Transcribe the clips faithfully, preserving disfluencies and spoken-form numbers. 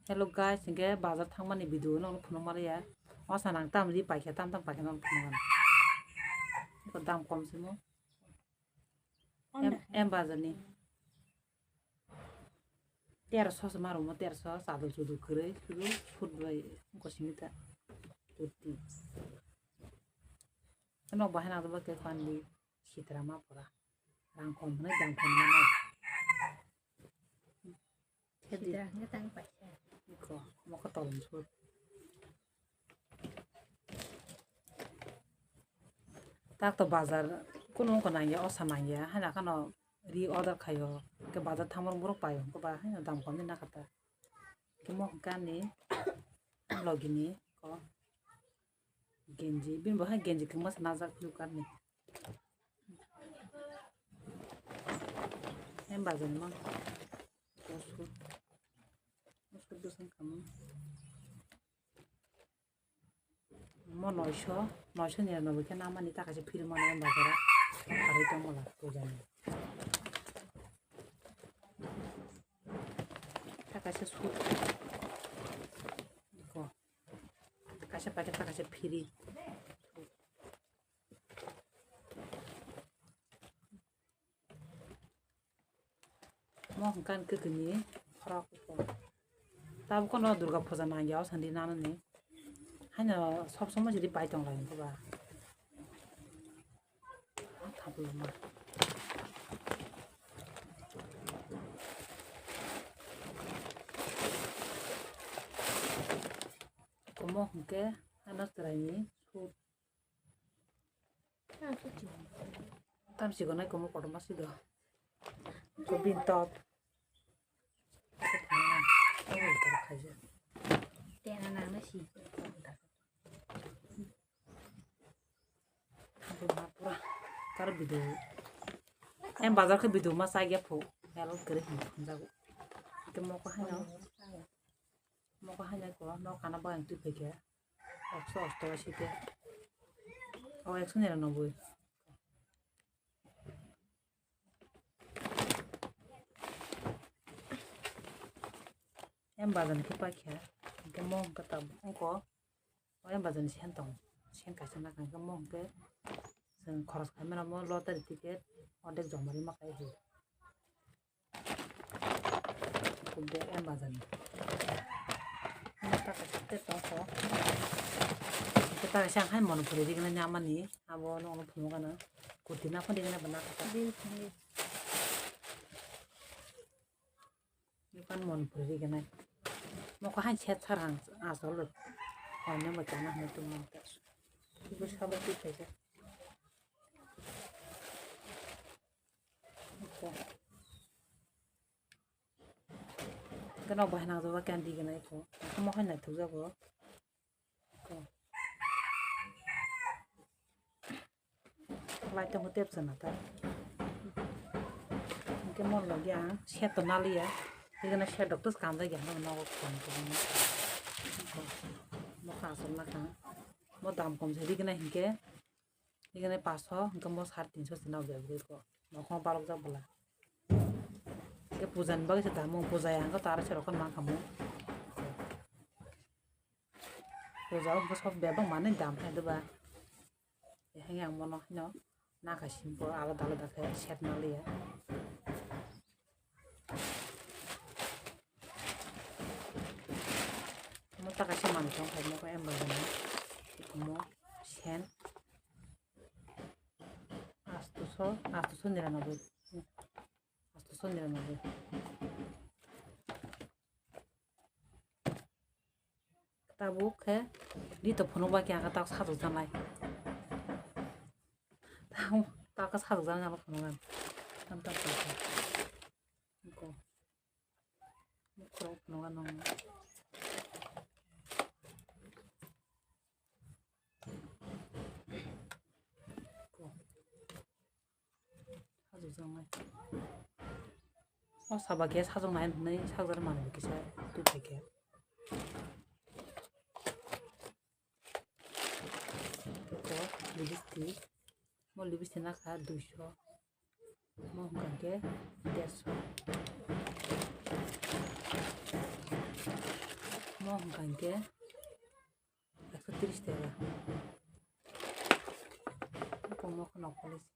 Hello guys, hingke bazar thangmani video no phunuk maliya. Osa nang tam ri paikha, tam tam paikha no phunuk maliya. Iko dam kom simo. Em, em bazar ni. Terso se marumo, terso, sadol sudol kwrwi, sudu food bai gosimita. Kurti. Ano bahai nang ba ke pandi. Sitra ma pura. Rang kom hwnwi dam kom mano. Sitra hwnwi tang paisa. Iko, mokho tolong sut. Tak to bazar kunu wngkha nangya, osa nangya, haina khano ri order khaio. Ke bazar thangmar borok paio, wngkha ba haino dam kom ni nakha ta. Ke mo hwnkha ni logini ko. Genji, bini bo hai genji kwma se najak Flipkart ni. Em bazar ni mang. Osu. Osu dosan kamo. Mo noisho, noisho ni no bikhe namani ta kaisa phiri mano em bazar. Kari tong mala pujani. Ta kaisa su. Ko. Kaisa packet ta kaisa phiri. Mo hwnkha hwnkhe kwkwi ni khorok. Tabuk no Durga puja nangya o sandi nano ni. Haino sob somoi sidi pai tong lai hwnkhe ba. Thaploma. Komo hwnkhe ano chwraini sut. Tam sigonai komo kotorma sigo. Ko bin top. Tena nangna si. Pura kar video. Em bazar khe video ma chagya phu. Help kare hin jago. Ke moko haino. Moko haino ko no kana ba ang tu phe khe. Ekso osto asi te. O ekso niranoboi. Em bazar ni khe paikha. Hingke mo hingke tabuk ongko. O em bazar ni sen tong. Sen kaisa nakha hingke mo hingke. Chwng khoros khaimano mo lottery ticket. Ordek jomari ma kai hi. Kubde em bazar ni. Ano ta kaisa te tongkho. Te ta kaisa ang hai Manipuri rigna ni amani. Abo no ono phunukgana. Kurti na phone rigna bana kata. Dukan Manipuri rigna. Mokho hai set sar ang asol. Hone mo chana hone tu mo ta. Ibu sabar tu kaisa. Gana bahai nang jaba kandi gana iko. Iko mo hai naithok jago. Iko. Lai tongo tep sana ta. Hingke mo lagi ang set to naliya. Igana set dok tus kam jagi hano nogo kam jagi. Iko. Mo kasol na kang. Mo dam kom se rigna hingke. Igane paso, hingke mo sare tinso se nang bebri ko. Nokhong balok jak bwla. Hingke puja ni bagwi se damo, puja ya hingke tara se rokon mang kamo. Puja o hingke sob bebak manwi dam hai doba. Hai ang mono hino naka simple alada alada khe set ma liya. Mo ta kaisa manwi tong kha mo ko em bazar ni. Mo sen. Astuso, astuso niranoboi. Astuso niranoboi. Tabuk khe rito phunuk ba khe ang tak sajok janai. Tamo tak sajok janai alo phunuk ang. Tam tak tak. Ko. Ko phunuk ang. Ko. Sajokjaknai. O saba khe sajoknai hinwi sajak mani kisa twi phaikhe. Eko lipstick, mo lipstick nakha duiso, mo hwnkha khe derso. Hwnkha hinkhe ekso tris taka. Komo kheno polish.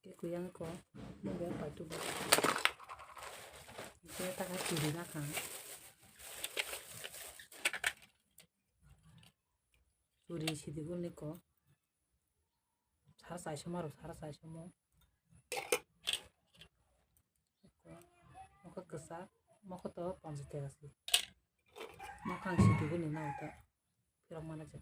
Khe kuyang ko, mungya paitu bo. Khe taka churi nakha. Churi sidi gulni ko. Sara chaiso maro, sara chaiso mo. Mokho kwchak, mokho to ponchas taka si. Mokho ang sidi gulni na uta. Phirok mana je.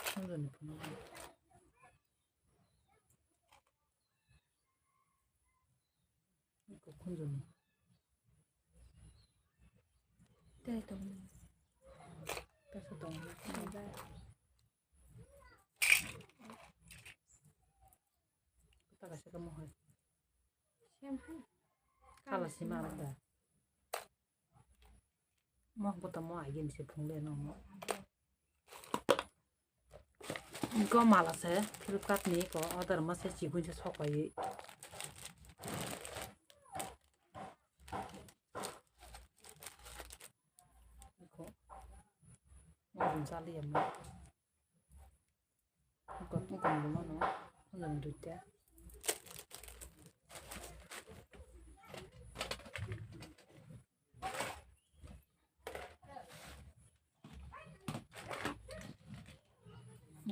Khunjoni phunukgo. Eko khunjoni. Tei tong. Tei tong. Tei ba. Taka se kamo hai. Sem hai. Kala sima alada. Mo bota mo agin se phungle no mo. Ko mala se Flipkart ni ko order ma se chigun se sok pai. Ko. Mo jin sali ya mo. Kotong kong mano, khunjoni duita.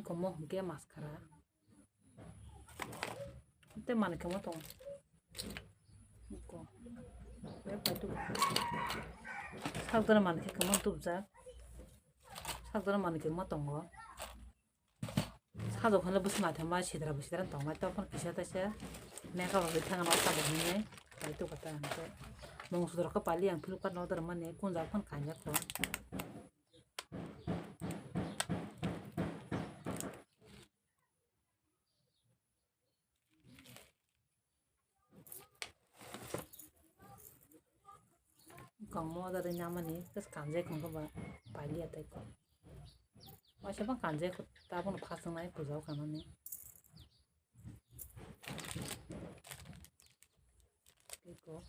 Komo hwnkhe mascara. Tei manwi khe mo tongo. Ko. Sakdora manwi khe kwmang tubujak. Sakdora manwi khe mo tongo. Sajok hwnle bwswk naithokma sidra bo sidra tongmai tongphano kisa taisa makeup rok thangna tabuk hinwi bai tongkha ta hwnkhe. Mung sudrok khe pali ang Flipkart no order mani kunjak phano kanjak kho. Kongmo da ring namani, kas kanjai kongkha ba, pali atai ko. Waisa bang kanjai ko, tabuk no phasung nai pujao kanani. Iko.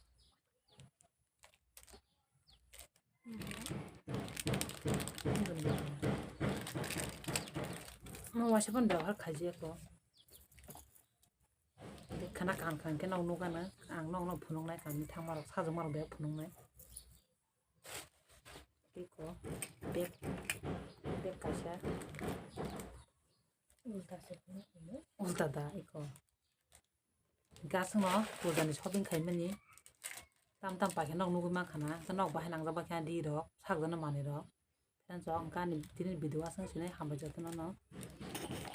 Mo waisa bang byabohar khaijai ko. Khana kaham kaham khe nog nugana, ang nog nog phunuknai, kami thangmarok sajwkmarok bag phunuknai. Tei ko bag, bag kaisa. Ulta da iko. Gasno pujani shopping khaimani. Tam tam paikhe nog nugwi mankhana, khe nog bahai nangjak baikhe di rok, sakjano manwi rok. Friends rok, hwnkhe ani tini video aswk sinai hambai jotono no.